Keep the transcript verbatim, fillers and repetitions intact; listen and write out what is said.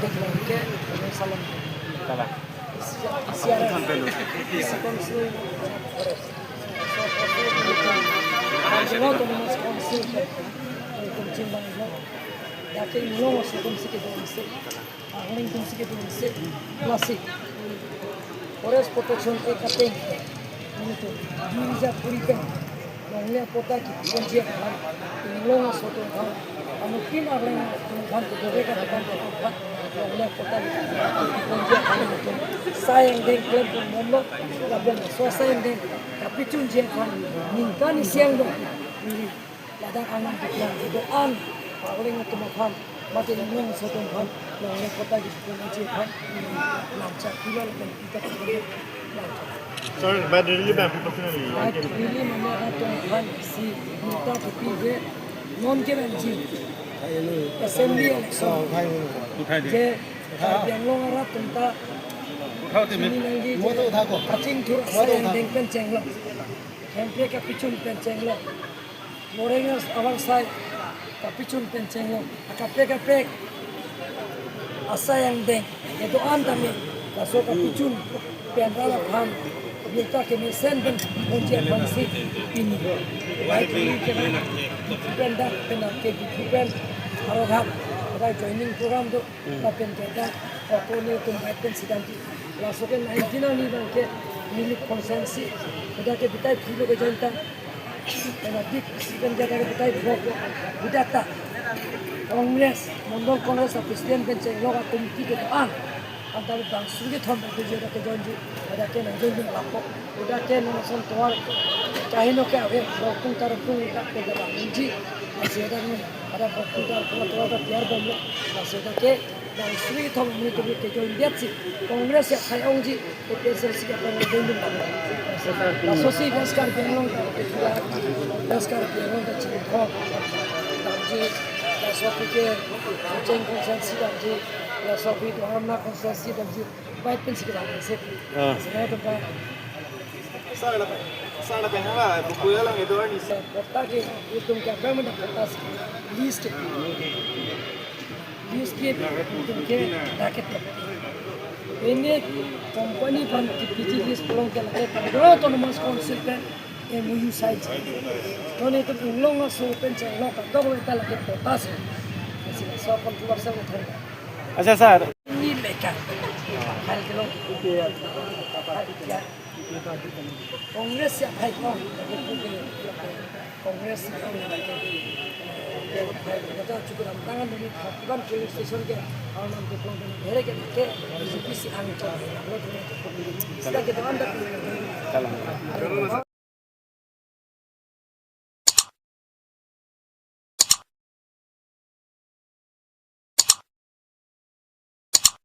Ke, salam. Salam. Isi, isi, isi konsel. Karbi Anglong Autonomous Council ke, kongchim bang lo. Dak ke Inglong aso atum si kedo isi. Arleng atum si kedo isi. Lasi. Forest Protection Act ateng. Nelitum. Dui hajar kuri pen. Longle apatta keponji aphan, Inglong aso atum aphan, anuttin arleng atum aphan, kedorek atum aphan, longle apatta keponji aphan atum asai angdeng klem pon bomlo, lapen laso asai angdeng kapachunji aphan, ningkan isi angdeng, neli ladak anam diklang, kedo-an arleng atum aphan, mate Inglong aso atum aphan, longle apatta keponji aphan, lamchak pilo lapen kita keponji lamchak. Sir, but really bad people personally. But really mane atum aphan si neta kepi ke non ke ranji. Assembly election. Je Karbi Anglong arat atum ta chini nangji je kachingthur asai angdeng pen chenglo. Hemprek kapachun pen chenglo. Moreng avarsai kapachun pen chenglo, akaprek kaprek asai angdeng kedo-an tame laso kapachun pen rat aphan birta kemesen pen ponji aphan si pini. Bai pini kemen pen dak pen ke pen Howraghat bai joining program do. Lapen ke dak, ako nelitum bai pen sidang di. Laso ke nineteen arni abang ke neli constituency. Dak ke bitai philo ke join ta. Ena dik pen ke dak ke bitai philo ko. Dak ta. Congress, Mondol Congress a president pen chenglo a committee kedo-an. Anta bang suri thom ke je dak ke join di. Dak ke nang join di lapo. Dak ke nang son tovar. Kaheno ke ave, rokung ta rokung dak ke dak nji. Lasi dak ni, ada rokung ta rokung tovar ta biar bomlo. Lasi dak ke bang suri thom nelitum ke join det si. Congress akhai ongji, A P H L C ke pang join di. Laso si West Karbi Anglong ta, West Karbi Anglong ta chini thom. Damji, laso ke Socheng constituency damji, laso ke Dolamara constituency damji. Bai pen si kelang se. Ah. Sehingga tempat Sala, sala penhala buku ya lang itu ni. Patta ke itum ke apa mana patta si? Lease ke. Lease ke itum ke dak ke. Ini company aphan kepiji lease pulo ke lake Karbi Anglong Autonomous Council pen M O U sign. Non itum Inglong aso pen chenglo kadokave ta lake patta si. Sila so kon tu baksa uthar. Acha, sir. Ini leka. Hal kilo. Congress ya hai kong. Congress ya hai. Kota Chukuram tangan dari Thapuran polling station ke Arnam Tuklong dan Herek ke B J P si angkon. Sila kita anda. Kalang.